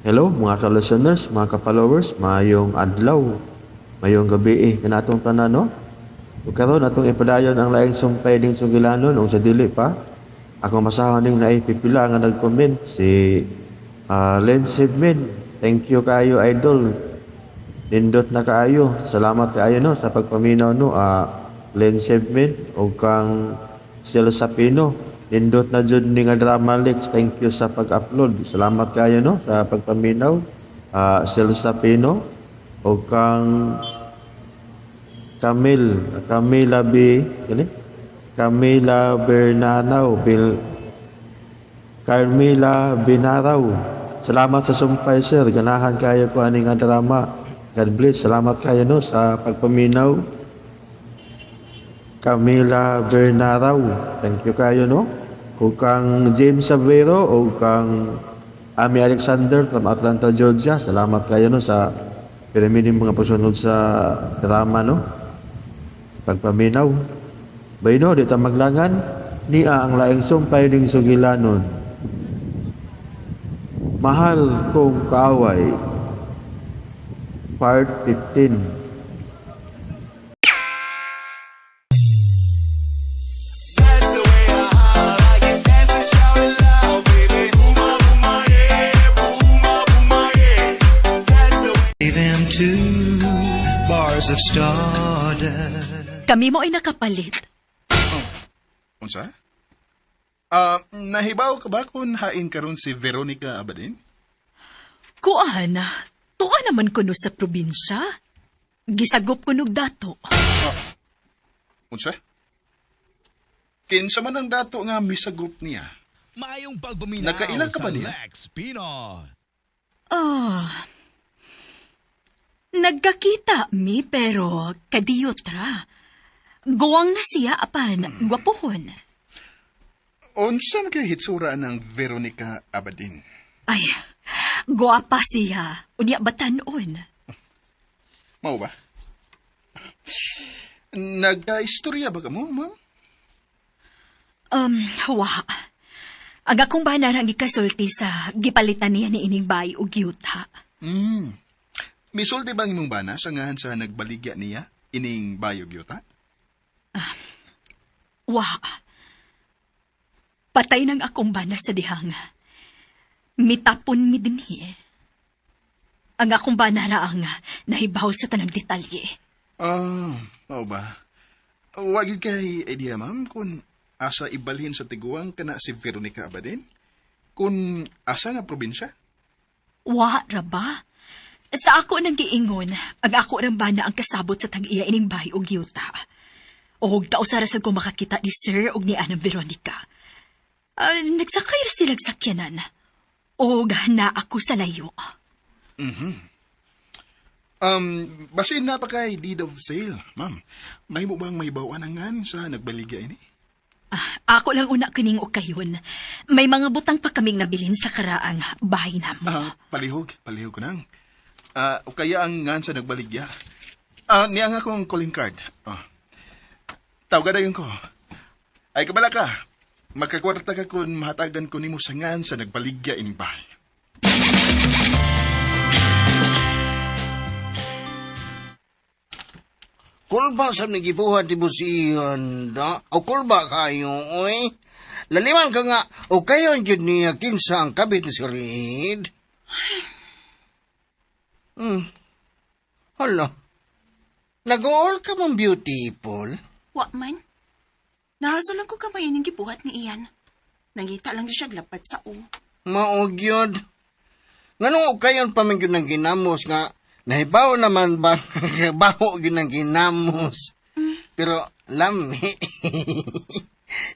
Hello mga ka-listeners, mga ka-followers, maayong adlaw, maayong gabi eh, kanatong tanan, no? Ug karon atong ipadayon ang laing sumpay ning sugilanon ug sa dili pa. Akong masahon ning naay pipila nga nag-comment si Len Sebmin. Thank you kaayo, idol. Nindot na kaayo. Salamat kaayo, no, sa pagpaminaw, no, Len Sebmin ug kang Celsa Pino. Nindot na jud ni nga drama, Lex. Thank you sa pag-upload. Salamat kaayo, no, sa pagpaminaw. Celsa Pino ug kang Camille, Camila B, gani? Camila Bernanaw, Bill Carmila Binaraw. Salamat sa sumpay, sir. Ganahan kayo ko ani nga drama. God bless. Salamat kayo, no, sa pagpaminaw. Camila Bernaraw. Thank you kayo, no. Ug kang James Savero o kang Ami Alexander from Atlanta, Georgia. Salamat kayo, no, sa pirmining mga pagsunod sa drama, no, sa pagpaminaw. Bayno, di ta maglangan niya ang laing sumpay ning sugilanon. Mahal Kong Kaaway, Part 15. Them two bars of stardust. Kami mo ay nakapalit. Unsa? Ah, nahibaw ka ba kung hain karon si Veronica Abadin? Kuan, tuwa naman kuno sa probinsya. Gisagop ko nog dato. Unsa? Kinsa man ang dato nga misagop niya? Maayong pagpaminaw Nagkailan ka sa ba niya? Lex Pino. Ah. Nagkakita mi pero kadiyot ra. Guwang na siya apan gwapuhon. Unsa man kay hitsura ng Veronica Abadin? Ay, guwapa siya. Unya batanon. Mao ba? Nagka-istorya ba ka mo, ma'am? Wa. Ang akong bana ang gikasulti sa gipalitan niya ni ining bay og yuta. Misulti bang imong bana sa ngahan sa nagbaligya niya ining bayog yuta? Wa. Patay nang akong bana sa dihang. Mitapon mi dinhi. Ang akong bana ra ang nahibaw sa tanang detalye. Ah, mao ba? Wa gyud kay idea, ma'am, kung asa ibalhin sa tiguang kana si Veronica Abadin? Kung asa nga probinsya? Wa ra ba? Sa ako nang giingon, ang ako rang bana ang kasabot sa tag-iya ining bahay og yuta. Og kausara sad ko makakita ni Sir og ni Anang Veronica. Ah, nagsakay ra silag sakyanan. Og na ako sa layo. Basin na pa kay deed of sale, ma'am. Mahimo bang mahibawan ang ngan sa nagbaligya ini? Ah, ako lang una kining ukayon. May mga butang pa kaming nabilin sa karaang bahay namo. Ah, palihog, palihog ko nang. Ah, o kaya ang ngan sa nagbaligya. Ah, niya nga akong calling card. Oh. Tawag na yun ko. Ay, kabala ka. Makakwarta ka kung mahatagan ko nimo sa ngan sa nagbaligya ining bahay. Kulba sa nagibuhat ni Busihan da. O kulba kayo, oy. Laliman ka nga, o kayo ang jud niya kinsa ang kabit ni si Reed. Hala. Nag-all ka mong beautiful. Wa man. Nahasol lang ko kamay ining gibuhat ni Ian. Nangita lang siya lapat sa u. Maog yun. Nganong ukayon pa man gyud ng ginamos nga nahibaw naman ba baho gyud ng ginamos. Pero lami.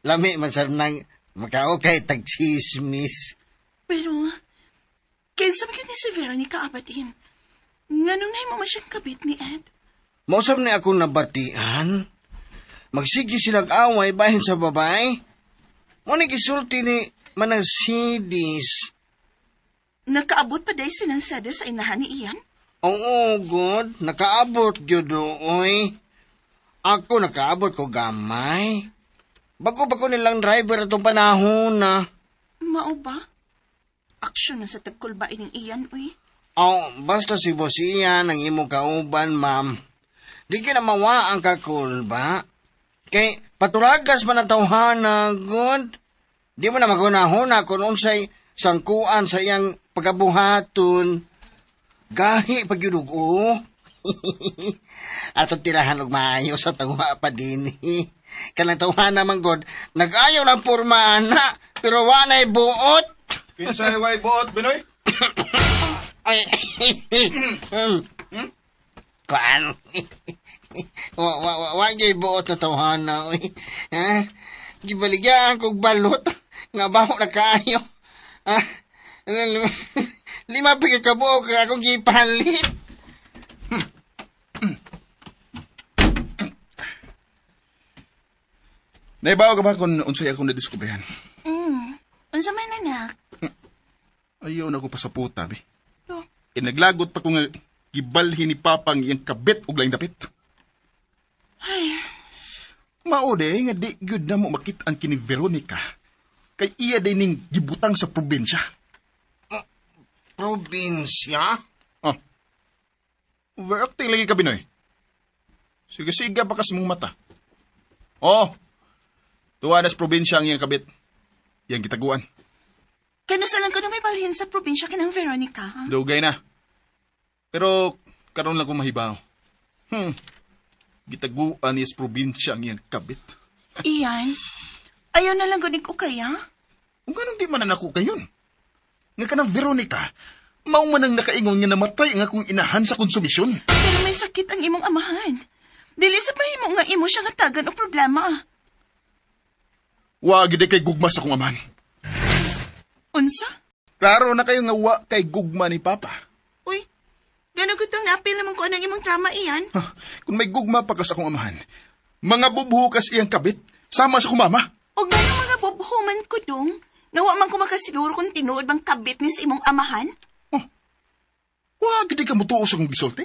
Lami man sab nang makaukay tag chismis. Pero, kinsa man gyud ni si Veronica Abadin? Nganong nahimo man siyang kabit ni Ed? Mausap ni ako nabatian. Magsige silang away bahin sa babae. Mo ni gisulti ni Manang Sidis. Nakaabot pa day silang sada sa inahan ni Ian? Oo, God. Nakaabot gyud oy. Ako nakaabot ko gamay. Bago pa ko nilang driver atong panahon na. Mao ba? Aksyon na sa tagkulba ining iyan, uy. Oh, basta si boss Ian ang imong kauban, ma'am. Di ka na mawa ang kakulba. Kay patulagas man ang tawhana, good. Di mo na magunahuna kung unsay sangkuan sa iyang pagabuhaton. Gahi pag yun, o. Atong tirahan og maayo sa tangwa pa din. Kanang tawhana man god, nag-ayaw lang porma ana, pero wa na'y buot. Kinsay way buot, Binoy? Ay, Kuan. Wa wa wa wa gyud buot na tawhana oy. Ha? Gibaligyaan kog balot nga baho na kaayo. Ah, lima pa gyud ka buok nga akong gipalit. Naibaw ka ba kung unsay akong nadiskubrihan? Unsa man, anak? Ayaw na ko pasaputa, be. Oh. E naglagot pa ko nga gibalhin ni Papa ang iyang kabit og laing dapit. Ay, Mao de nga di gyud na mo makit-an kini Veronica. Kay iya day ning gibutang sa probinsya. Probinsya? Oh. Overacting lagi ka, Binoy. Sige-siga pa kas mong mata. Oh. Tuwa na sa probinsya ang iyang kabit. Iyang gitaguan. Kano sa lang ko na may balhin sa probinsya kanang Veronica, ha? Dugay na. Pero karon lang ko mahibaw. Gitaguan niya sa probinsya ang iyang kabit. Iyan, ayaw na lang gunig ko kaya? Kung ganun di man na ako kayon. Nga ka ng Veronica, mao man ang nakaingon nga namatay ang akong inahan sa konsumisyon. Pero may sakit ang imong amahan. Dili sa mahimo nga imo siya nga tagan o problema. Wa gid kay gugma sa akong amahan. Unsa? Klaro na kayo nga wa kay gugma ni Papa. Uy, gano'n gutong napil naman ko anong imong trama iyan. Ha, kung may gugma pa ka sa akong amahan, mga bubho kas iyang kabit, sama sa akong mama. O gano'ng mga bubhuman ko dong, nga wa man ko makasiguro kung tinuod bang kabit ni sa imong amahan. Wa gid ka mutuo sa akong gisulti.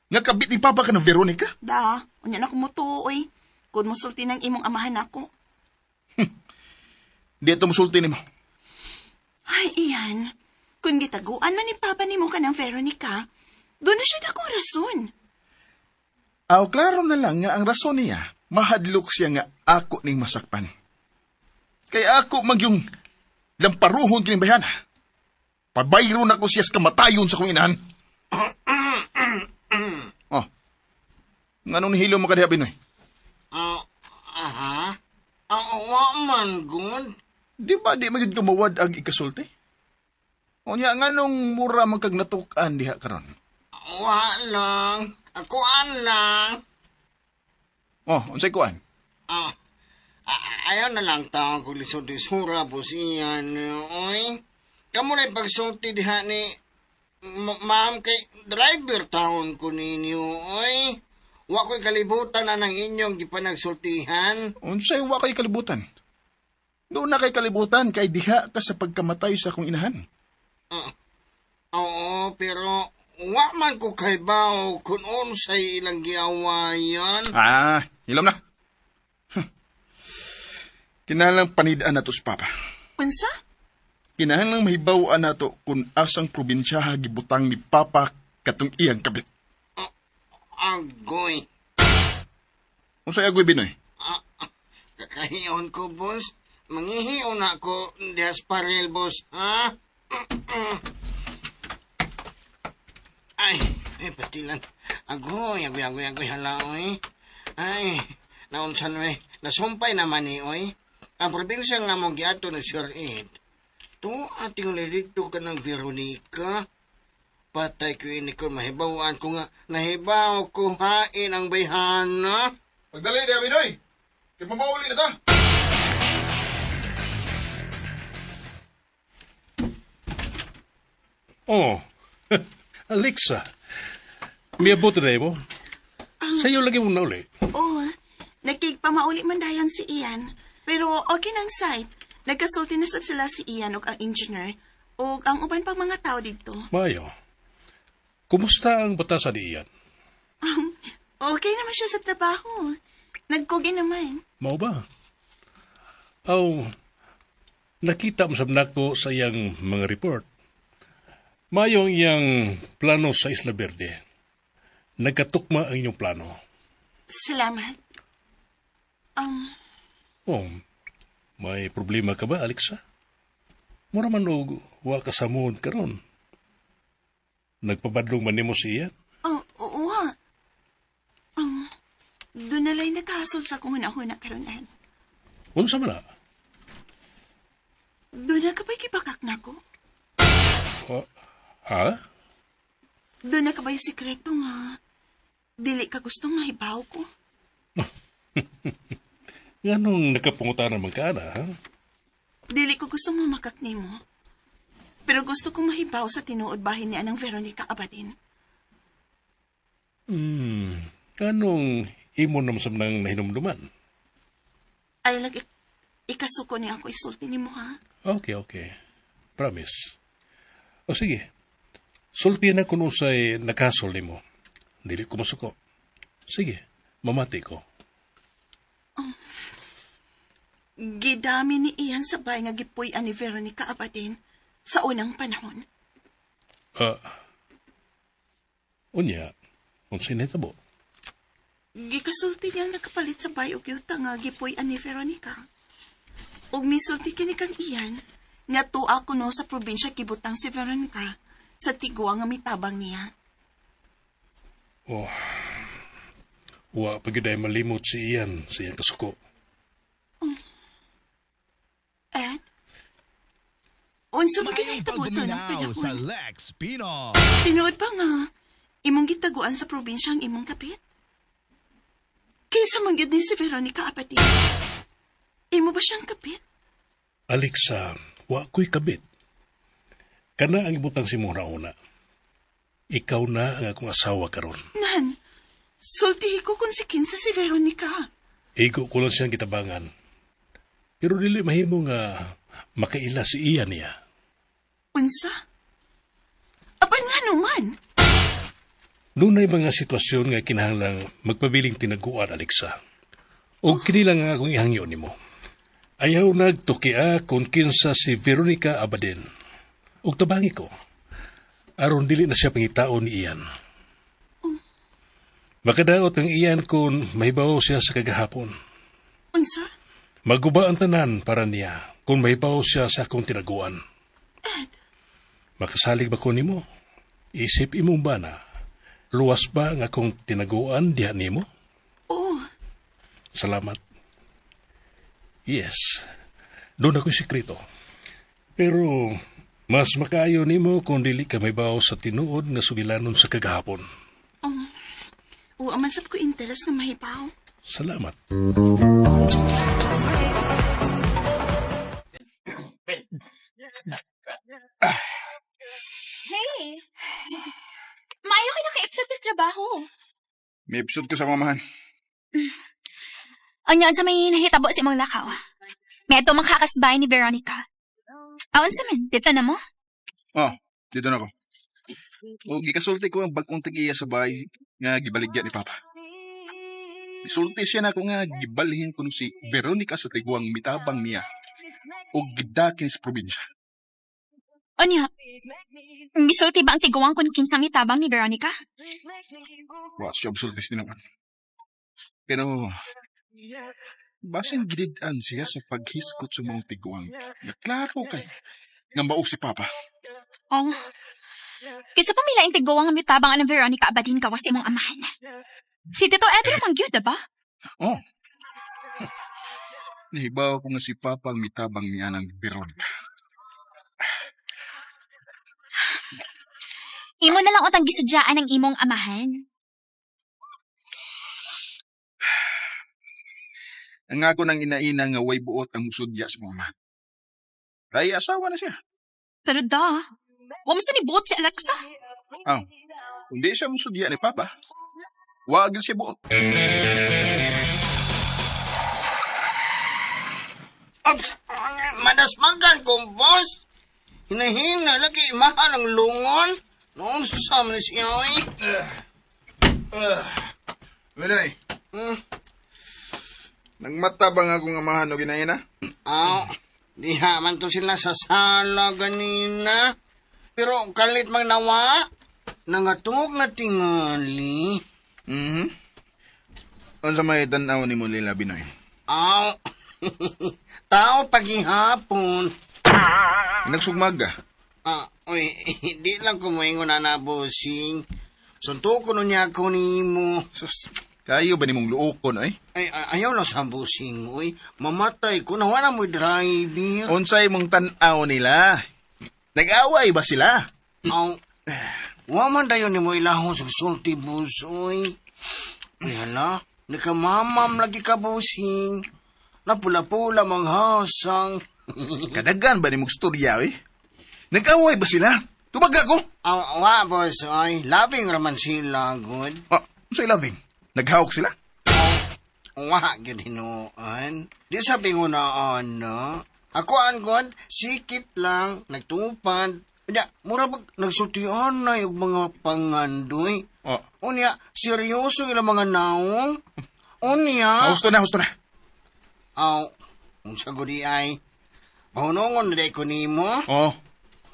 Nga kabit ni Papa ka ng Veronica. Da, unya na kumutuo, oy. Kung musulti ng imong amahan ako. Di ito musulti nimo. Ay, iyan. Kung gitaguan man ni Papa nimo ka ng Veronica, doon na siya dakong rason. Aw, klaro na lang nga ang rason niya, mahadlok siya nga ako ning masakpan. Kay ako magyong lamparuhon kining bayana. Pabayro na ko siya sa kamatayon sa kong inahan. Oh. Nganong nihilo mo ka diha, Binoy? Ah, aha. Ah, wa man gud. Di ba di magyud kumawad ang ikasulti? Unya, nganong mura man kag natukan diha karon? Wa lang. Akuan lang. Oh, unsay kuan? Ah, ayaw na lang taon kung lisod-lisura, boss Ian. Oy, kamo na pagsulti diha ni ma'am kay driver taon ko ninyo. Oy, wa ko'y kalibutan na ng inyong gipanagsultihan. Unsay wa kay kalibutan? Doon na kay kalibutan kay diha ka sa pagkamatay sa akong inahan. Ah, oo, pero wa man ko kay bao kung unsay ilang giawayan. Ah, ilam na. Huh. Kinahanglang panidaan nato sa papa. Unsa? Kinahanglang mahibaw-an nato kung asang probinsya gibutang ni papa katong iyang kabit. Agoy. Unsay agoy Binoy? Ah, ah, kakahiyon ko, boss. Mangihiyon ako dias parel, boss. Ha? Ay, ay, pastilan. Agoy, agoy, agoy, agoy, hala, oy. Ay, naunsan, oy. Nasumpay naman ni, oy. Ang probinsya nga mong giato ni Sir Ed. To ating dito ka ng Veronica. Patay ko ini ko mahibawaan ko nga nahibaw ko hain ang bayhana. Pagdali diha Binoy. Kay mamauli na ta. Oh, Alexa. Miabot na mo. Sa'yo lagi mo na uli. Oh, nagkigpamauli man dayan si Ian. Pero okay nang site. Nagkasulti na sab sila si Ian ug ang engineer ug ang uban pang mga tao dito. Mayo. Kumusta ang batasan ni Ian? Okay naman siya sa trabaho. Nagkugi naman. Mao ba? Aw, Nakita mo sab nako sa iyang mga report. Mayo ang iyang plano sa Isla Verde. Nagkatukma ang inyong plano. Salamat. Oh, may problema ka ba, Alexa? Mura man og wa ka sa mood karon. Nagpabadlong man nimo si Ian? Oh, oo ha. Doon na lang nakahasol sa akong huna-huna karon, Ed. Unsa man na? Doon na ka ba'y gibakak na ko? Oh, ha? Doon na ka ba'y sikreto nga dili ka gustong mahibaw ko? Nganong nakapangutana man ka ana, ha? Dili ko gusto mamakak nimo. Pero gusto kong mahibaw sa tinuod bahin ni Anang Veronica Abadin. Nganong imo naman sa nang nahinumduman? Ay lang ikasuko ni ako isulti nimo, ha? Okay, okay. Promise. O sige. Sulti na kung usay nakasol nimo. Dili ko masuko. Sige, mamati ko. Gidami ni Ian sa bay nga gipuy-an ni Veronica Abadin sa unang panahon. Unya, unsay nahitabo? Gikasulti niyang nakapalit sa bay og yuta nga gipuy-an ni Veronica. Ug misulti kini kang Ian nga tuwa kuno sa probinsya gibutang si Veronica sa tigwa nga mitabang niya. Oh, wa pa gyud ay malimot si Ian sa iyang kasuko. Ed? Unsa man Maayong kinahitabo sa unang pagpaminaw sa panahon? Lex Pino. Tinuod pa nga, imong gitaguan sa probinsya ang imong kapit? Kaysa man gyud ni si Veronica Abadin. Imo ba siyang kapit? Alexa, wa ko'y kabit. Kana ang ibutang si mong una. Ikaw na ang akong asawa karon. Nan, sultihi ko kung si kinsa si Veronica. Igo ko lang siyang gitabangan. Pero dili mahimo nga makaila si Ian niya. Unsa? Apan nga naman. Dunay mga sitwasyon nga kinahanglang magpabiling tinaguan, Alexa. O kini lang ang akong ihangyo nimo. Ayaw nagtukia kung kinsa si Veronica Abadin. Og tabangi ko. Aron dili na siya pangitaon ni Ian. Makadaot ang Ian kung mahibaw siya sa kagahapon. Unsa? Maguba ang tanan para niya kung mahibaw siya sa akong tinaguan. Ed, Makasalig ba ko nimo? Isip imong bana. Luwas ba ang akong tinaguan diha nimo? Oo. Salamat. Yes. Doon ako'y sikreto. Pero mas makaayo nimo kung dili ka mahibaw sa tinuod nga sugilanon sa kagahapon. Oo, man sab ko interes na mahibaw. Salamat. Hey! Maayo ka naka-accept sa trabaho. May episode ko sa mamahan. Anya, sa may nahitabo sa imong lakaw. May ito makakasbay ni Veronica. Aon sa man, dito na mo? Oh, dito na ako. O, gikasulti ko ang bagong tag-iya sa bahay nga gibaligya ni Papa. Isulti siya na ako nga gibalhin ko si Veronica sa tiguang mitabang niya o gidakin sa probinsya. Anya, misulti ba ang tiguang kun kinsa mitabang ni Veronica? Wa siya absultis din naman. Pero, basin gidid-an siya sa paghiskot sa mga tiguang. Nga klaro kay, nga mao si Papa. Oh. Kaysa pa mila ang tiguang nga mitabang ang Veronica abadin kawas imong amahan. Si Tito Edwin man gyud, ba? Oh. Nahibaw ko nga si Papa ang mitabang niya ng Veronica. Imo na lang utang gisudyaan ang imong amahan. Ang ako nang inaina nga way buot ang musudya sa mama. Kay asawa na siya. Pero da, wa mo sa nibuot si Alexa. Aw, kung di siya musudya ni Papa, wag siya buot. Ops! Madasmagan kong boss! Hinahina lagi mahal ang lungon. Noon sa man siya, oy. Winoy, nagmata ba nga akong amahan o ginaina? Aw, Diha man to sila sa sala ganina. Pero kalit mang nawa, nangatog na tingali. Mhm. Unsa may tan-aw nimo nila Binoy? Aw, tao pagihapon. Nagsugmag ka. Ah, uy, di lang kumuingon na nabusing. Suntuko nun niya ako nimo. Sus, kayo ba nimong luokon ay? Ay, ayaw lang sa busing, uy. Mamatay ko na, wala mo'y driver. Unsay mong tan-aw nila? Nag-away ba sila? Aw, wa man dayon nimo ilahon sa sulti bus, uy. Uy, hala, nakamamam lagi ka busing. Napula-pula manghasang. Kadagan ba nimong storya oy? Nag-away ba sila? Tubag ako. Aw, wa, boss, oy. Loving raman sila, good. Ah, unsay loving? Naghawk sila? Wa, gyud hinuon. Di sa pingunaan, no? Ako ang god, sikip lang, nagtupad. Unya, mura bag nagsultian na yung mga pangandoy. Oh. Unya, seryoso ilang mga naong. Unya. Ah, husto na, husto na. Aw, unsa gud ay. Bahunongon na day ko nimo. Oh.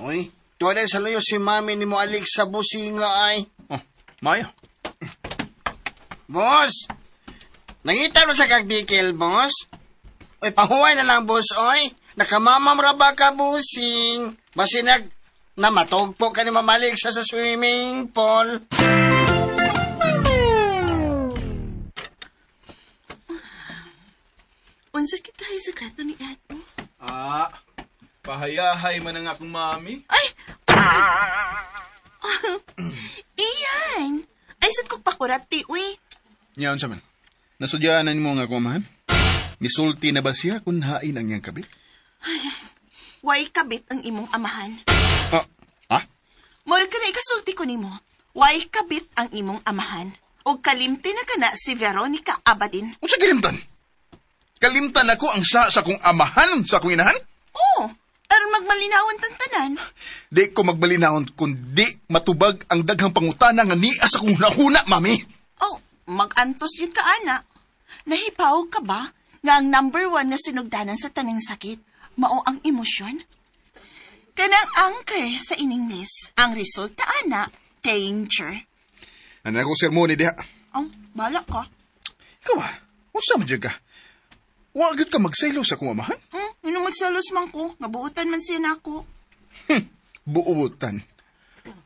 Uy, tuwa sa luyo si mami nimo alik sa businga ay. Oh, maayo. Boss, nangita mo sa kagbikil, boss? Uy, pahuway na lang, boss, oy. Nakamamam ra ba ka, busing? Masinag, namatog po ka ni mamalik sa swimming pool. Unsa kit kayo sekreto ni Ed? Ah, pahayahay man ang akong mami. Ay! Iyan! Ay, sad ko pakurati, uy. Nya unsa man? Nasudyaan na nimo nga akong amahan? Misulti na ba siya kung hain ang iyang kabit? Way kabit ang imong amahan. Ah, ah? Mura ka na ikasulti ko nimo. Way kabit ang imong amahan. O kalimti na kana si Veronica Abadin. Unsa kalimtan? Kalimtan ako ang sa akong amahan sa akong inahan? Oo, aron magmalinawan tantanan. Di ko magbalinahon kundi matubag ang daghang pangutana nga niya sa akong hunahuna, mami. Oh, magantos yun ka, ana. Nahipaw ka ba nga ang number one nga sinugdanan sa taning sakit, mao ang emosyon? Kanang anchor sa ining list, ang resulta, ana, danger. Ano ako sermon ni diha? Oh, bala ka. Ikaw ba? Unsa man jud ka? Wa gyud ka magsaylo sa akong amahan? Yun ang magsalos man ko, nabuutan man siya nako. Buutan.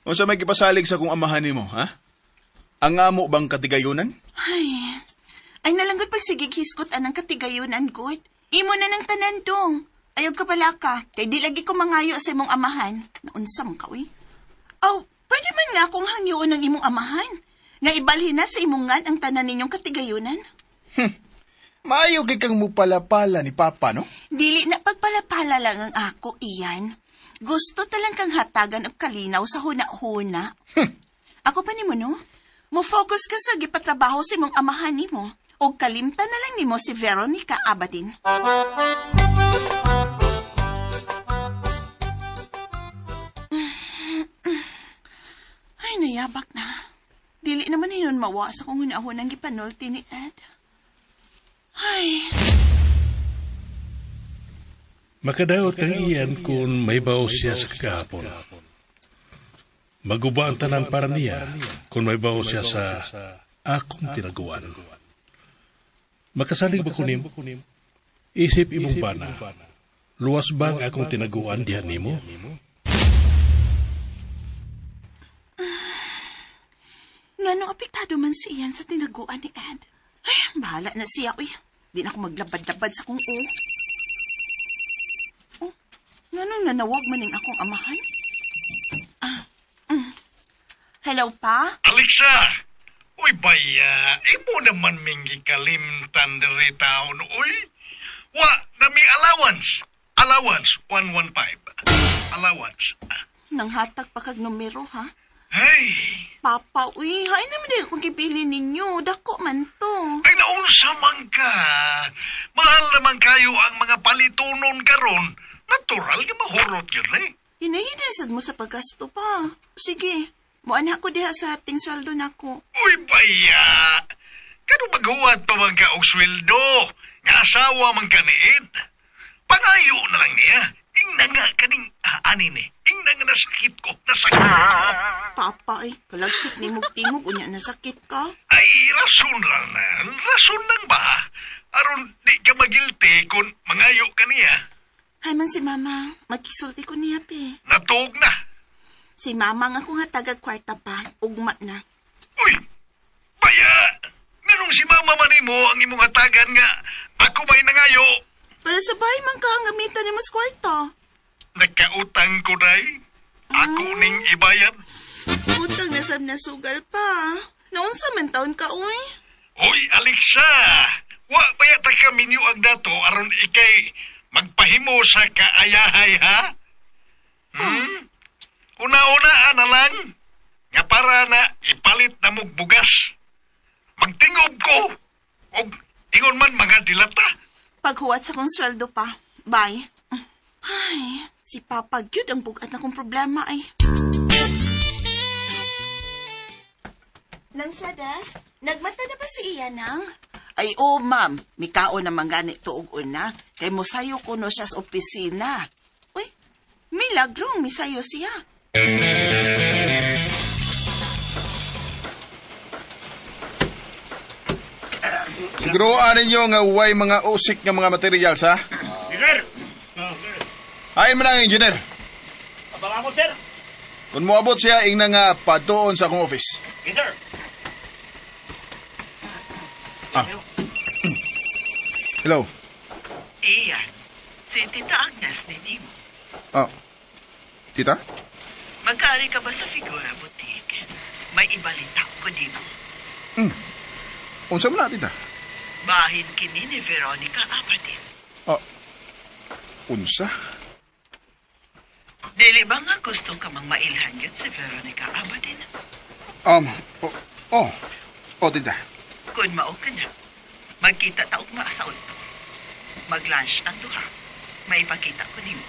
Unsa may gipasalig sa akong amahan nimo, ha? Ang amo bang katigayunan? Ay, ay nalanggot pagsigig hiskot anang katigayunan, good. Imo na ng tanan dong. Ayaw ka pala ka, kay di lagi ko mangayo sa imong amahan. Naunsa man ka, uy. Aw, pwede man nga akong hangyoon ng imong amahan. Nga ibalhin na sa imong ngan ang tanan ninyong katigayunan. Maayo kay kang mupalapala ni Papa, no? Dili na pagpalapala lang ang ako, iyan. Gusto talang kang hatagan og kalinaw sa huna-huna. Ako pa nimo, no? Mo-focus ka sa gipatrabaho sa imong amahan nimo. O kalimtan na lang nimo si Veronica Abadin. Ay, nayabak na. Dili naman hinon mawa sa kung hunahunang gipanulti ni Ed. Ay... Makadaot kang iyan kung may bawo siya sa kagahapon. Maguba ang tanan para niya kung may bawo siya sa akong tinaguan. Makasalig ba kunim? Isip imong bana. Luwas ba ang akong tinaguan diha nimo? Ngano apektado man si Ian sa tinaguan ni Ed. Ay, bahala na siya, uy. Di na ako maglabad-labad sa kung o. Oh, nganong nanawag man ning akong amahan? Ah, Hello, pa? Alexa! Uy, baya, imo naman ming gikalimtan diri taon, uy. Wa, nami allowance. Allowance, 115. Allowance. Nanghatag pa kag numero, ha? Hey, Papa, uy, hay naman di akong gibili ninyo. Dako man to. ay naunsa man ka. Mahal naman kayo ang mga palitunon karon. Natural nga mahurot yun, eh. Hinahidasad mo sa paggasto pa. Sige, muanha ko diha sa ating sweldo nako. Uy, baya! Kano maghuwat pa man ka og sweldo? Nga asawa man ka ni Ed. Pangayo na lang niya. Ingna nga kaning ani ni. Ingna nga nasakit ko, nasakit ko. Papa, ay, kalagsik ni mong tingog, unya nasakit ka. Ay, rason lang na. Rason lang ba? Aron di ka magilti kung mangayo ka niya. Hay man si mama, magkisulti ko niya, pe. Natuog na. Si mama nga kung hatagag kwarta pa, ugma na. Uy! Baya! Nganong si mama man nimo ang imong hatagan nga ako ba'y nangayo? Para sa bahay man ka ang gamitan ni mas kwarta. Nagkautang ko day. Ako ning ibayad. Utang na sab nasugal pa. Naunsa man taon ka, uy? Uy, Alexa! Wa baya ta ka minyo ang dato aron ikay magpahimo sa kaayahay, ha? Hmm? Una-una na lang nga para na ipalit na mog bugas. Magtingob ko og ingon man mga dilata. Paghuwat sa kong sweldo pa. Bye. Ay, si Papa gyud ang bugat na kong problema ay. Nang sadas, nagmata na ba si Iya nang? Ay, oo, ma'am. Mikaon naman gani tuog una. Kay mosayo ko no siya sa opisina. Uy, milagrong misayo siya. Siguruan ninyo nga way mga usik nga mga materials, ha? Sir! Ayon man ang engineer. Abalamot, sir! Kung moabot siya, ingna nga padoon sa akong office. Yes, sir! Ah. Hello. Iyan, si Tita Agnes ni Nimo. Ah. Tita? Magkaari ka ba sa Figura Boutique? May ibalita ko dito. Unsa man na, tita? Bahin kini ni Veronica Apadin. Ah. Unsa? Dili ba nga gusto ka mang mailhan yun si Veronica Abadin? Oh, oh. Oh, tita. Kung mao ka na, magkita ta ugma sa udto. Mag-lunch tang duha. Maipakita ko nimo.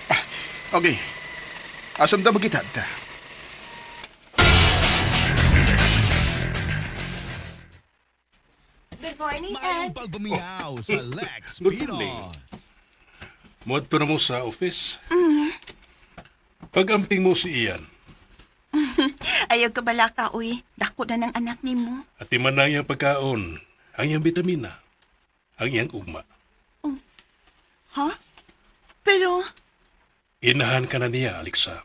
Ah, okay. Asan ta magkita, tita? Good morning, Maayong Ed. pagpaminaw sa Lex Good morning. Pinoy. Muadto na mo sa office. Pag-amping mo si Ian, Ayaw ka balaka, uy. Dako na ng anak nimo. at iman na ang iyang pagkaon, ang iyang bitamina, ang iyang ugma. Ha? Pero, Inahan ka na niya, Alexa.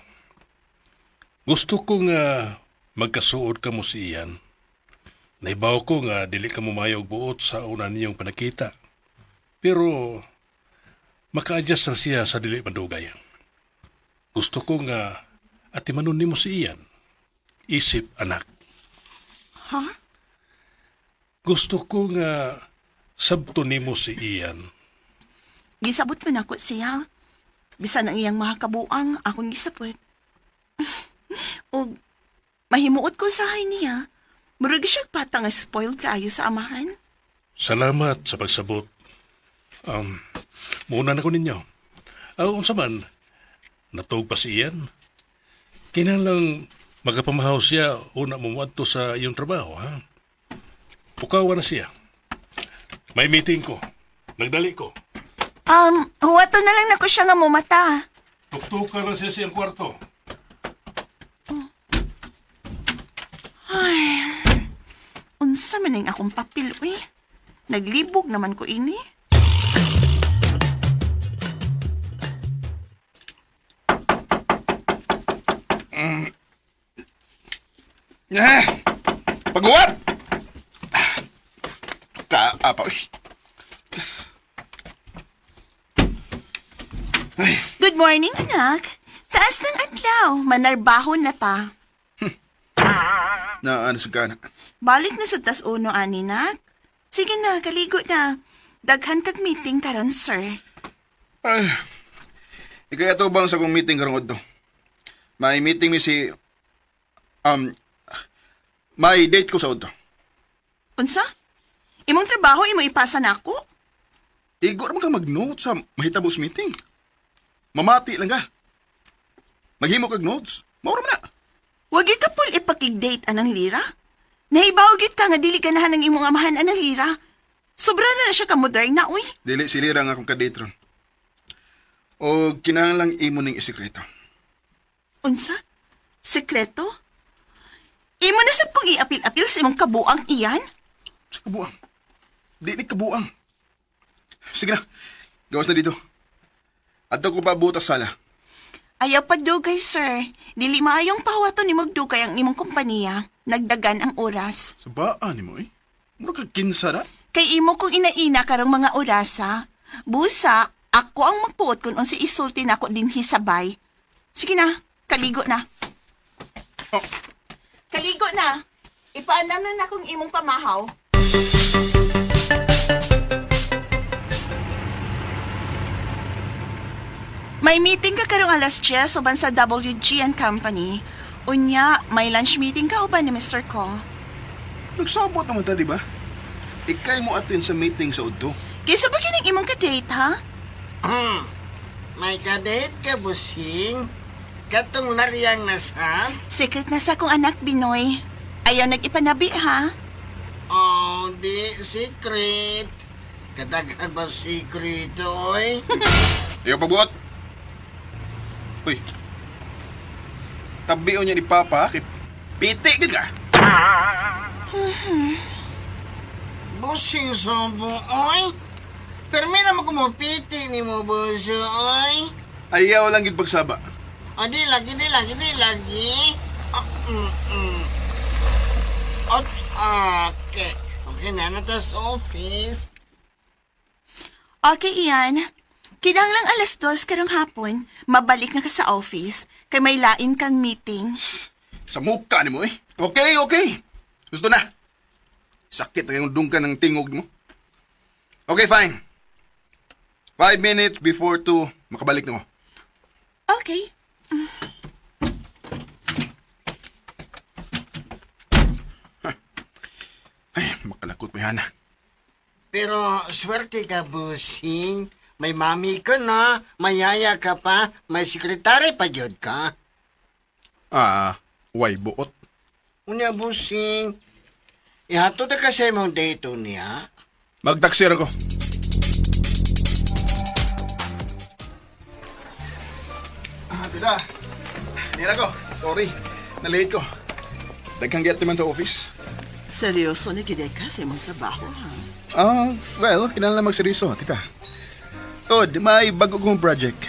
Gusto ko nga magkasuod ka mo si Ian. Naibaw ko nga dili ka mumayog buot sa una niyong panakita. Pero maka-adjust na siya sa dili madugay. Gusto ko nga atimanon nimo si Ian. Isip anak. ha? Gusto ko nga sabto nimo si Ian. Gisabot man ako siya. Bisan ang iyang mga kabuang, akong gisabot. O, mahimuot ko sa niya. Murag siya pata nga spoiled kaayo sa amahan. Salamat sa pagsabot. Um, muna na ko ninyo. Unsa man, natuog pa si Ian. Kinahanglang magapamahaw siya una mo moadto sa iyong trabaho, ha? Pukawa na siya. May meeting ko. Nagdali ko. Huwato na lang nako siya nga mumata. Tuktukan lang siya sa iyang kwarto. Ay, unsa man ning akong papel, uy. Naglibog naman ko ini. Eh! Paguwat! Ka, apa, uy. Diyos. Ay, Good morning, anak. Taas ng adlaw, manarbahon na ta. na ano sa kana. Balik na sa tas uno, ani, nak. Sige na, kaligo na. Daghan kag meeting karon, sir. Ay. Ikay ato bang sa kong meeting karong udto? May meeting mi si um may date ko sa udto. Unsa? Imong trabaho imo ipasa nako? Igo ra man ka mag-note sa mahitabo sa meeting. Mamati lang ka. Maghimo kag notes. Mao ra man na. Wag gyud ka pul ipakig-date anang lira. Nahibaw gyud ka nga dili ganahan ang imong amahan anang lira. Sobra na na siya ka-moderna, uy. Dili silira nga akong kadate ron. O kinahanglang imo ning isekreto. Unsa? Sekreto? Imo na sab kong iapil-apil sa imong kabuang iyan? Sa kabuang. Dili kabuang. Sige na. Gawas na dito. Adto ko pa butas sala. Ayaw pa dugay, sir. Dili maayong pahawaton ni dugay ang imong kompanya. Nagdagan ang oras. Sabaan nimo eh. Mura ka kinsa na. Kay imo kong inaina karong mga orasa. Busa, ako ang magpuot kung unsa isulti nako dinhi sabay. Sige na, kaligo na. Oh. Kaligo na. Ipaanam na na kung imong pamahaw. May meeting ka karong alas 10 uban sa WG and Company. Unya, may lunch meeting ka uban ni Mr. Ko. Nagsabot naman ta, di ba? Ikay mo atin sa meeting sa Udto. Kaysa ba kining imong ka-date, ha? May kadate ka, busing? Katong laryang nasa? Secret na sa akong anak, Binoy. Ayaw nag-ipanabi, ha? Oh, di secret. Kadaghan ba secret, oy? Ayaw pagbuot. Uy. Tabion niya ni Papa kay piti gid ka. Busing sobo, oy. Permi na mo kumupiti ni mo, buso, oy. Ayaw lang gid pagsaba. O, di lagi, di lagi, di lagi. Ah, Okay. Okay na, na sa office. Okay, Ian. Kinahanglang 2:00 karong hapon, mabalik na ka sa office kay may lain kang meeting. Sa mukha nimo eh. Okay, okay. Gusto na. Sakit na yung dungkan ng tingog mo. Okay, fine. 2:05, makabalik na ko. Okay. Ay, makalakot mo yan. Pero swerte ka, busing. May mami ka na, may yaya ka pa, may sekretary pa jud ka. Ah, way buot. Unya, busing. Ihatod na ka sa imong date niya. Magtaksir ako. Ah, tita. Nira ko. Sorry. Nalate ko. Daghang get man sa office. Seryoso na gid ka sa imong trabaho, ha? Ah, well, kinahanglan magseryoso, tita. Tod, may bago kong project.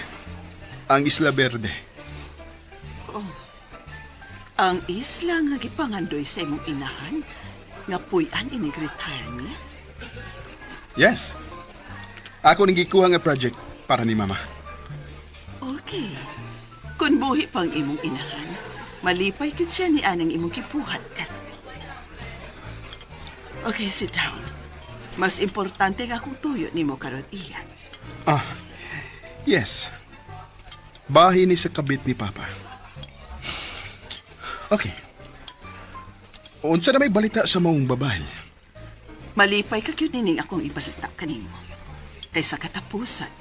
Ang Isla Verde. Ang isla nga gipangandoy sa imong inahan, nga puy-an inig retire niya. Yes. Ako ning gikuha nga project para ni mama. Okay. Kun buhi pang imong inahan, malipay gid siya ni anang imong gibuhat ka. Okay, sit down. Mas importante nga akong tuyo nimo karon iyan. Ah, yes. Bahay ni sa kabit ni Papa. Okay. Unsa na may balita sa maong babae? Malipay ka gyud nining akong ibalita kanimo. Kay sa katapusan,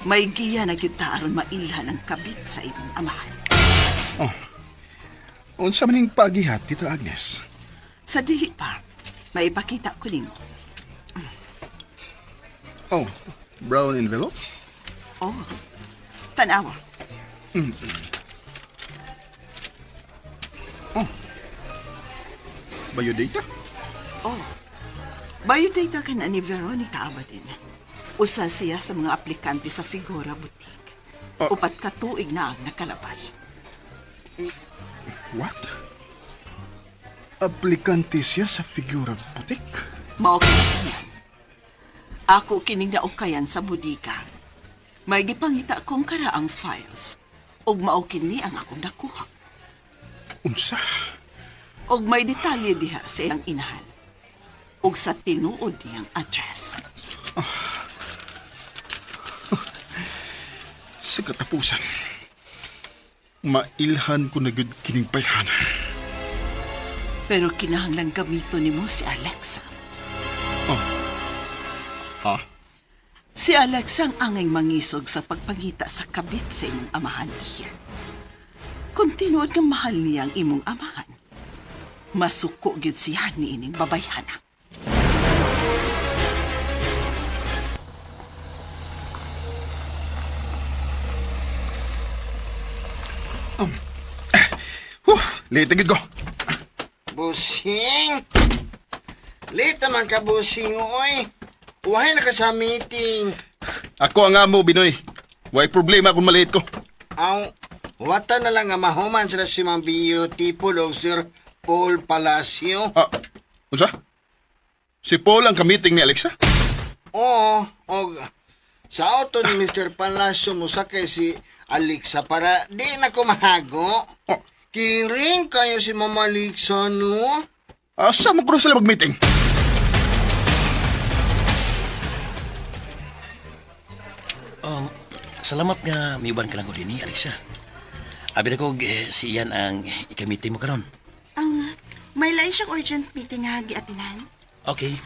may giya na gyud ta aron mailhan ang kabit sa imong amahan. Oh. Unsa man ning pagihat, Tita Agnes? Sa dili pa, maipakita ko nimo. Oh, brown envelope? Oh, tanawa. Biodata? Oh, biodata ka na ni Veronica Abadin. Usa siya sa mga aplikante sa Figura Boutique. Oh. 4 ka tuig na ang nakalabay. What? Aplikante siya sa Figura Boutique? Mao kini yan. Ako kining naukayan sa bodega. May gipangita kong karaang files. Ug mao kini ang akong nakuha. Unsa? Og may detalye diha sa iyang inahan. Ug sa tinuod niyang address. Sa katapusan, mailhan ko na gud kining bayhana. Pero kinahanglang gamito nimo si Alexa. Oh. Ha? Si Alexa ang angay mangisog sa pagpangita sa kabit sa imong amahan iya. Kung tinuod nga mahal niya ang imong amahan, masuko gyud siya ni ining babayhana. Huh, late gid ko. Busing! Late naman ka, busing, oy. Uwahay na ka sa meeting. Ako ang amo, Binoy. Way problema kung maliit ko. Aw, wata na lang nga mahuman sila si Ma'am Beautiful o Sir Paul Palacio. Ah, unsa? Si Paul ang ka-meeting ni Alexa? Oo, og sa auto ni Mr. Palacio musakay si Alexa para di na kumahago. Oh. Kiring kayo si Mama Alexa, no? Asa mo kuno sila mag-meeting? Salamat nga miuban ka lang ko dinhi, Alexa. Abi na ko eh, si Ian ang ikamiting mo karon. Ang may lain siyang urgent meeting nga giatinan. Okay.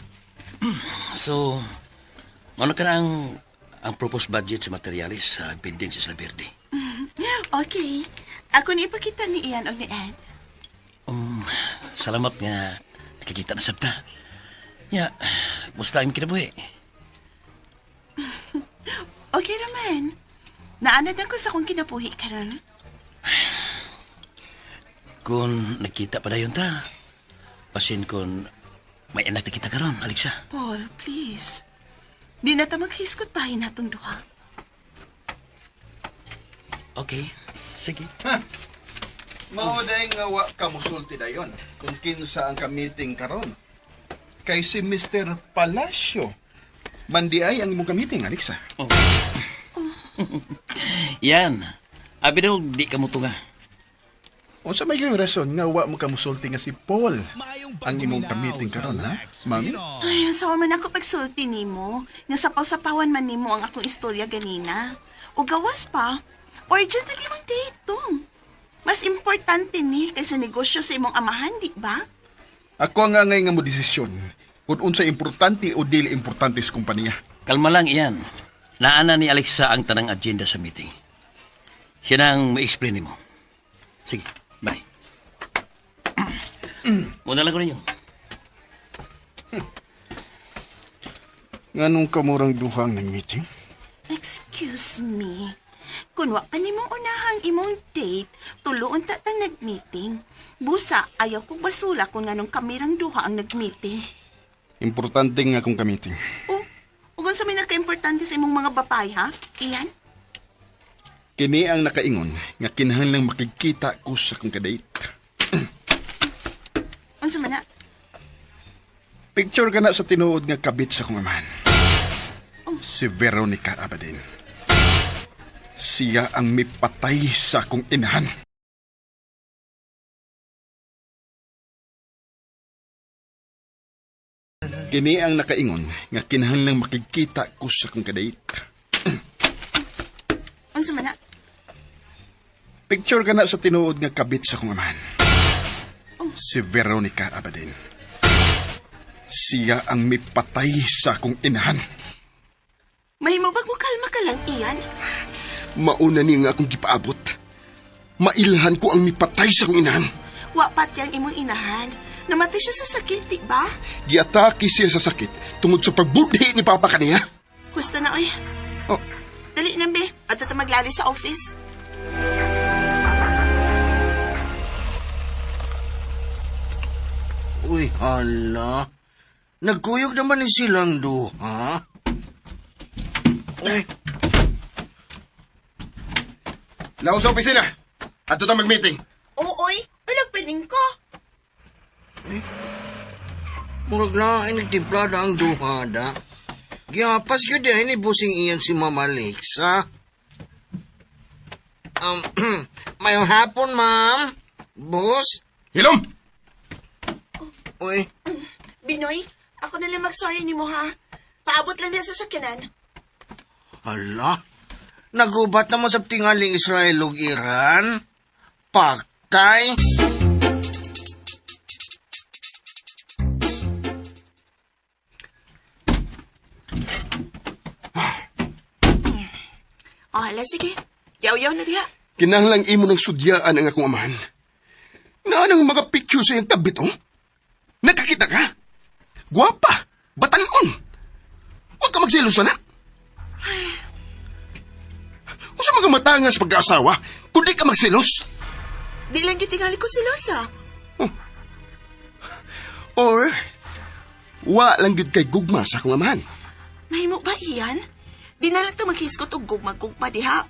So, ano ka na ang proposed budget sa materialis sa building sa Isla Verde? Okay. Ako ni ipakita ni Ian o ni Ed. Salamat nga nakikita na sabta. Ya, musta ang kinabuhi? Okay raman. Naanad ako sa akong kinabuhi karon. Kung nagkita pa dayon ta, pasin kung may anak na kita karon, Alexa. Paul, please. Di na ta maghiskot bahin natong duha. Okay, sige. Mao day nga wa ka musulti dayon kung kinsa ang ka-meeting karon. Kay si Mr. Palacio. Mandi ay ang imong ka-meeting, Alexa. Yan. Abi daw, di ka mo tunga. Unsa may gyud rason nga wa mo ka musulti nga si Paul Maayong ang imong pagpaminaw ka-meeting sa karon, ha? Lex Mami? Binoy. Ay, so man ako pagsulti nimo. Nga sapaw-sapawan man nimo ang akong istorya ganina. O gawas pa, urgent ang imong date tong. Mas importante ni kaysa negosyo sa imong amahan, di ba? Ako ang angay nga mo desisyon kung unsa importante o dili importante sa kompanya. Kalma lang, Ian. Naana ni Alexa ang tanang agenda sa meeting. Siya na ang ma-explain mo. Sige, bye. Muna lang ko ninyo. Nganong kamurang duha ang nag-meeting? Excuse me. Kun wa pa nimo unahang imong date, tuloon ta ta nag-meeting. Busa, ayaw kong basula kung nganong kamirang duha ang nag-meeting. Importante nga akong ka-meeting. Oh, ug unsa may nagka-importante sa imong mga bapay, ha? Iyan? Kini ang nakaingon nga kinahanglang makikita ko sa akong kadate. Unsa man na? Picture ka na sa tinuod nga kabit sa akong amahan. Si Veronica Abadin. Siya ang mipatay sa akong inahan. Kini ang nakaingon nga kinahanglang makikita ko sa akong kadate. Unsa man na? Picture ka na sa tinuod nga kabit sa akong amahan. Si Veronica Abadin. Siya ang mipatay sa akong inahan. Mahimo bag mo kalma ka lang, Ian? Mauna niya nga akong gipaabot. Mailhan ko ang mipatay sa akong inahan. Wa pati ang imong inahan. Namatay siya sa sakit, di ba? Giatake siya sa sakit tungod sa pagbudhi ni Papa kaniya. Gusto na, oy. Oh. Dali na, be. At ito maglali sa office. Uy, hala. Nagkuyog naman ni silang duha. Uy, Lao sa opisina. Ato ta mag-meeting. Oo, oy. Ulag pining ko. Murag na ay nagtimplada ang duha da. Gihapas yun din ni busing iyan si Mama Alexa. Mayong hapon, ma'am. Boss? Hilom! Uy, Binoy, ako na lang mag-sorry ni mo, ha? Paabot lang niya sa sakyanan. hala. Nagubat naman sa tingaling Israel ug Iran. Paktay. Oh, hala, sige. Yaw-yaw na diha. Kinahanglang imo ng sudyaan ang akong amahan. Naanang mga picture sa iyang kabit, oh? Nakakita ka? Guwapa! Batanon! Huwag ka magselos na. Unsa mga matanga sa pag-aasawa, kundi ka magselos. Di lang gyud tingali ko silosa. Or, wa lang gyud kay gugma sa akong amahan. Mahimo ba iyan? Di na lang ito maghiskot og gugma-gugma diha.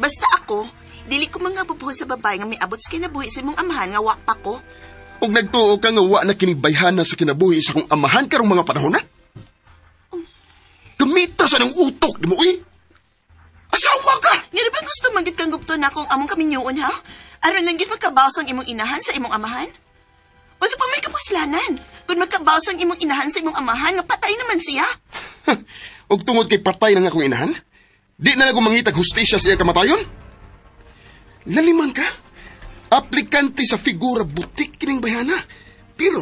Basta ako, dili ko mga bubuhon sa babae nga miabot sa kinabuhi sa imong amahan nga wa pa ko. Ug nagtuo ka nga wa na kining bayhana sa kinabuhi sa akong amahan karong mga panahon na? Gamita sa nang utok nimo uy. Asawa ka! Nga ba gusto magit kang gupto na kung among kaminyuon ha? Aron lang gid magkabaws ang imong inahan sa imong amahan? Unsa pa may kapuslanan? Kung magkabaws ang imong inahan sa imong amahan, nga patay naman siya. Ug tungod kay patay na nga akong inahan, di na lang ko mangitag hustisya sa iyang kamatayon. Laliman ka. Aplikante sa figura butik kining bayhana. Pero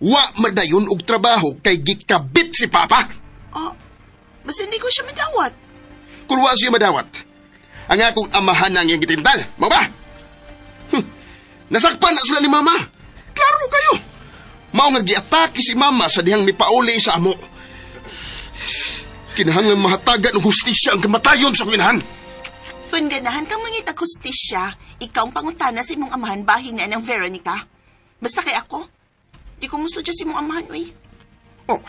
wa madayon og trabaho kay gikabit si Papa. Oh, basta hindi ko siya madawat. Kung wa siya madawat, ang akong amahan ang iyang gitindal. Mao ba? Nasakpan na sila ni Mama. Klaro kayo. Mao nga giatake si Mama sa dihang mipauli sa amo. Kinahanglan mahatagan og hustisya ang kamatayon sa akong inahan. Kung ganahan kang mangitag hustisya, ikaw ang pangutana sa imong amahan bahin na ng Veronica. Basta kay ako, di ko musudya sa imong amahan, uy. Oh,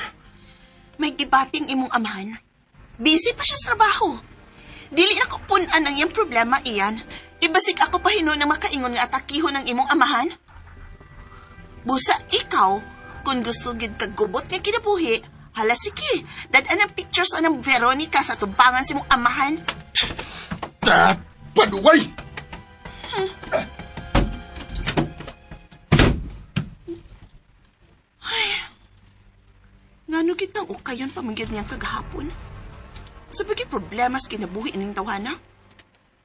May gibating imong amahan. Busy pa siya sa trabaho. Dili na ko punan ang iyang problema iyan. Ibasik ako pa hinuon ng makaingon nga atakihon ang imong amahan. Busa ikaw, kung gusto gid kag gubot nga kinabuhi, hala sige, dad-an ang pictures anang Veronica sa tubangan sa imong amahan. ta paduway. Ngano kitang ukayon pamanggid niyang kagahapon? Sa pagki problema sa kinabuhi ning tawhana?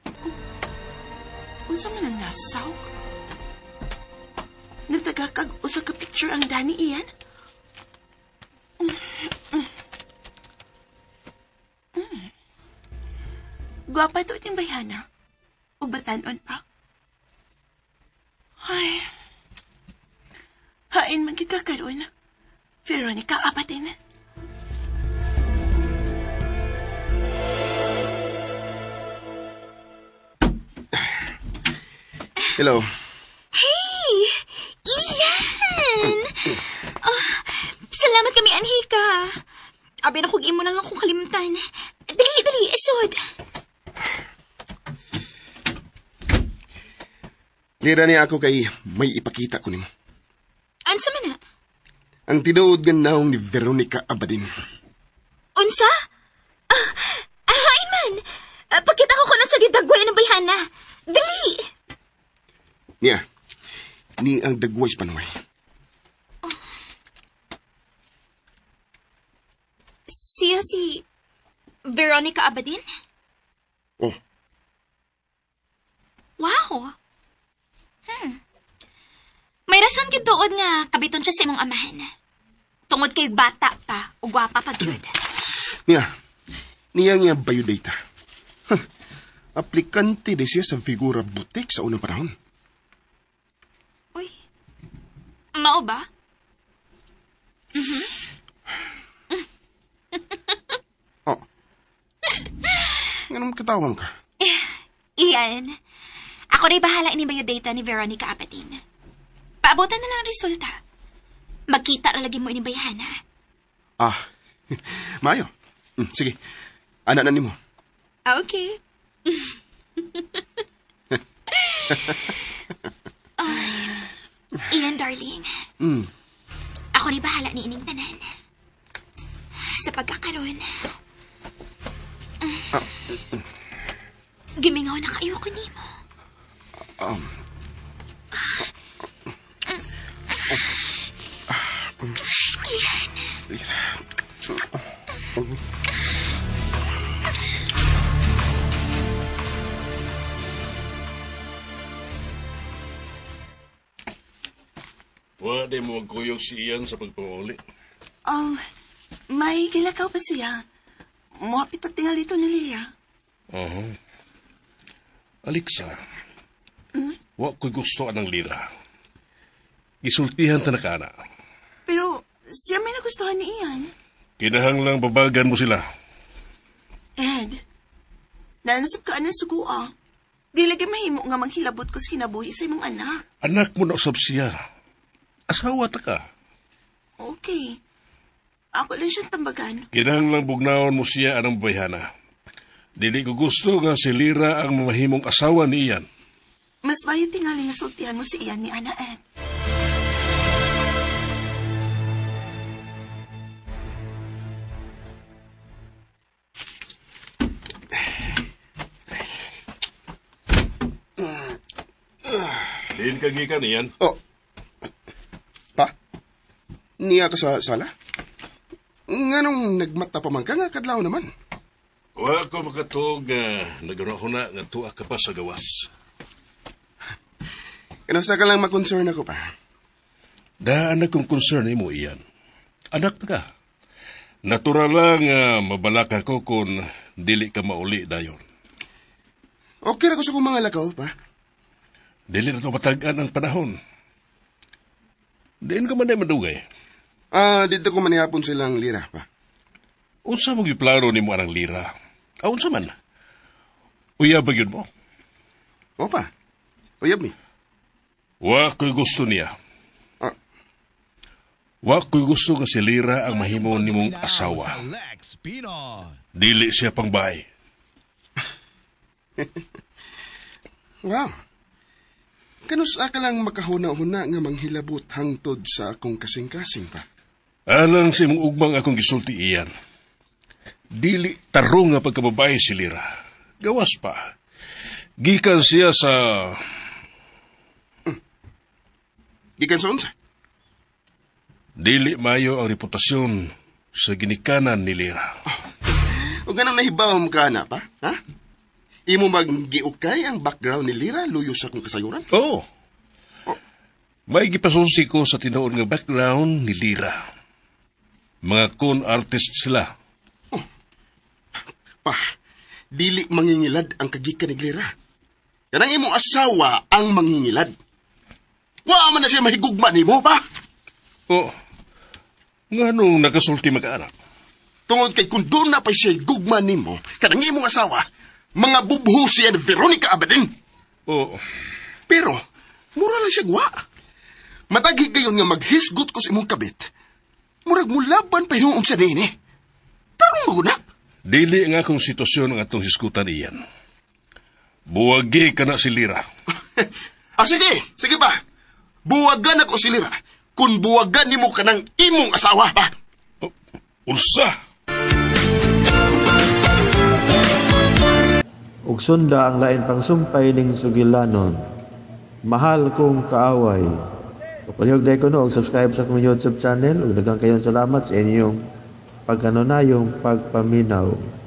Oh, unsa man ang nasawg? Nagtaga kag usa ka picture ang Dani iyan? Gwapa ito ining bayhana. Ug batanon pa. Ay. Hain man kita karon. Veronica Abatin. Hello. Hey! Ian! Ah, salamat kami, Anhika. Abi na kung imo na lang kung kalimtan. Dali, dali, isod. Lira niya ako kay may ipakita ko nimo. Ansa man na? Ang tinuod nga naong ni Veronica Abadin. Unsa? Ah, ah, man! Ah, pakita ko kung sa gidagway ng bayhana. Dali! Niya, ni ang dagway sa panuway. Siya si Veronica Abadin? Oh, Wow! May rason gid doon nga kabiton siya sa imong amahan. Tungod kay bata pa ug gwapa pa gyud. niya, niya nga biodata. Huh, aplikante di siya sa figura butik sa unang panahon. Uy. Mao ba? Oh. Ganun katawang ka. Ian, ako rin bahala ni biodata ni Veronica Apatin. Paabutan na lang ang resulta. Magkita ra lagi mo ini bayhana. Ah, maayo. Sige, anak na nimo. Okay. Ay, Ian, darling. Ako rin bahala ni ining tanan. Sa pagkakaroon. Gimingaw na kayo ko nimo. Ian. Pwede mo magkuyog si Ian sa pagpanguli. Oh, may gilakaw pa siya. Muhapit pagtingal dito ni Lira. Uh-huh. Alexa, wa ko'y gusto anang lira. Isultihan ta na ka, ana. Pero siya may nagustuhan ni Ian. Kinahanglang babagan mo sila. Ed, naanasap ka anang sugo ah. Dili gyud mahimo nga manghilabot ko sa kinabuhi sa imong anak. Anak mo na usab siya. Asawa ta ka. Okay. Ako lang siyang tambagan. Kinahanglang bugnaon mo siya anang bayhana. Dili ko gusto nga si Lira ang mamahimong asawa ni Ian. Mas mayo tingali nga sultihan mo si Ian ni Ana Ed. Diin ka gikan, Ian. Oh. Pa? Niya ka sa sala? Nganong nagmata pa man ka nga kadlaw naman? Wa ko makatuog nga nagano na nga tuwa ka pa sa gawas. Kanasa ka lang makoncern ako pa. Daan akong concern nimo, Ian. Anak ta ka. Natural lang nga mabalaka ko kung dili ka mauli dayon. Okay ra ko sa kong mga lakaw pa. Dili na to matag-an ang panahon. Diin ka man ay madugay. Ah, dito ko manihapon silang lira pa. Unsa mo giplano nimo anang lira? Ah, unsa man? Uya ba gyud mo? Opa. Uyab ni. Wa ko'y gusto niya. Ah. Wa ko'y gusto nga si Lira ang mahimo nimong asawa. Sa Lex Pino. Dili siya pang bahay. Wow. Kanus-a ka lang makahuna-huna nga manghilabot hangtod sa akong kasing-kasing pa. Alang sa imong ugmang akong gisulti iyan. Dili tarong nga pagkababae si Lira. Gawas pa. Gikan siya sa... Gikan sa unsa? Dili mayo ang reputasyon sa ginikanan ni Lira. O ganang nahibaw mo ka na pa? Ha? Imo maggiukay ang background ni Lira luyo sa akong kasayuran? Oo. May gipasusi ko sa tinuod nga background ni Lira. Mga con artist sila. Pa, dili mangingilad ang kagikan ni Lira. Kanang imong asawa ang mangingilad. Wa man na siya mahigugma nimo pa. Oo. Nga nung nakasulti magkaanak. Tungod kay kung doon na pa siya gugma nimo, kanang imong asawa, mga bubho siya ni Veronica Abadin. Oo. Pero, mura lang siya gwa. Matagi gayon nga maghisgot ko sa imong kabit. Murag mulaban pa hinuon sa nini. Tarong mo na. Dili nga akong sitwasyon ang atong hisgutan iyan. Buwagi ka na si Lira. Ah, sige, sige pa. Buwagan ako si Lira. Kung buwagan nimo kanang imong asawa pa. Oh, unsa? Ug sunda ang lain pang sumpay ning sugilanon. Mahal kong kaaway. Ug palihog ko no og subscribe sa akong YouTube channel ug daghang kayong salamat sa inyong pagkanunayong pagpaminaw.